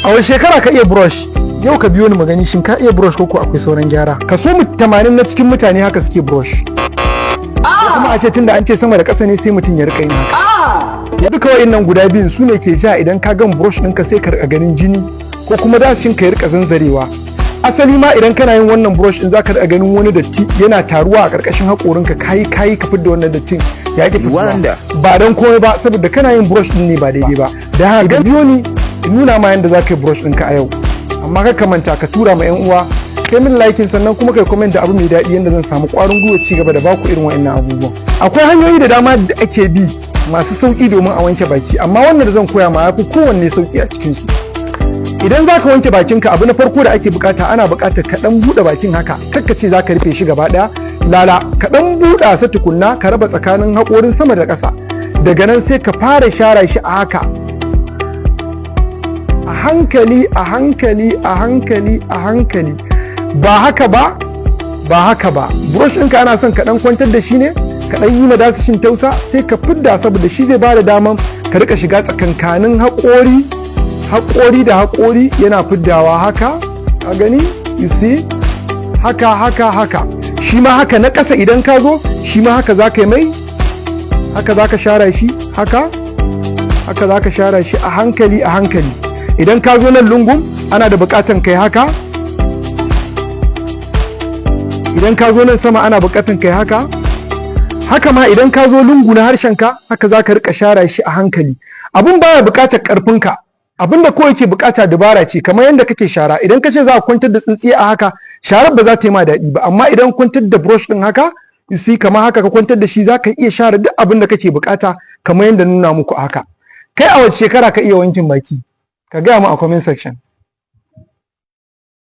A wace shekara ka iya brush? Yau ka biyo ni magani, shin ka iya brush ko ko akwai sauran gyara? Kaso 80 na cikin mutane haka suke brush. Ko kuma a ce tunda an ce sama da ƙasa ne, sai mutum ya rika yin haka. Duka wa'innan guda biyun su ne ke ja idan ka gan brush ɗinka sai ka rika ganin jini, ko kuma dashin ka ya rika zanzarewa. Asali ma idan kana yin wannan brush din, zaka rika ganin wani datti yana taruwa a ƙarƙashin haƙorinka. Kayi kayi ka fidda wannan dattin, ya ki fitowa. Wanda. Ba dan komai ba, saboda kana yin brush din ne ba daidai ba. Da haka idan biyo ni in nuna ma yanda zaka yi brush ɗinka a yau. Amma kar ka manta ka tura ma yan uwa, kai min liking, sannan kuma kai comment da abu mai daɗi yanda zan samu ƙwarin gwiwa ci gaba da baku irin wa'annan abubuwan. Akwai hanyoyi da dama da ake bi masu sauƙi domin a wanke baki, amma wannan da zan koya ma yafi kowanne sauƙi a cikin su. Idan za ka wanke bakinka, abu na farko da ake bukata, ana bukatar ka dan buɗe bakin haka. Kakka ce za ka rufe shi gaba ɗaya, lala, ka dan buɗa sa tukunna, ka raba tsakanin haƙorin sama da ƙasa. Daga nan sai ka fara share shi a haka, a hankali, a hankali, a hankali, a hankali. Ba haka ba, ba haka ba. Brush ɗinka ana son ka dan kwantar da shi ne, ka dan yi madasashin tausa, sai ka fidda, saboda shi zai bada daman ka rika shiga tsakankanin haƙori, haƙori da haƙori, yana fiddawa haka. Ka gani? You see? Haka, haka, haka. Shi ma haka na ƙasa, idan ka zo shi ma haka za ka yi mai, haka za ka share shi, haka haka za ka share shi, a hankali, a hankali. Idan ka zo nan lungun, ana da buƙatan kai haka. Idan ka zo nan sama, ana buƙatan kai haka. Haka ma idan ka zo lungu na harshenka, haka za ka rika share shi a hankali. Abun baya buƙatar ƙarfinka, abin da kawai ke bukata dabara ce. Kamar yadda kake shara, idan ka ce za a kwantar da tsintsiya a haka, sharar ba za ta yi ma daɗi ba. Amma idan kwantar da brush din haka, you see, kamar haka ka kwantar da shi, za ka iya share duk abin da kake bukata, kamar yadda nuna muku haka. Kai, a wace shekara ka iya wankin baki? Ka gaya mu a comment section.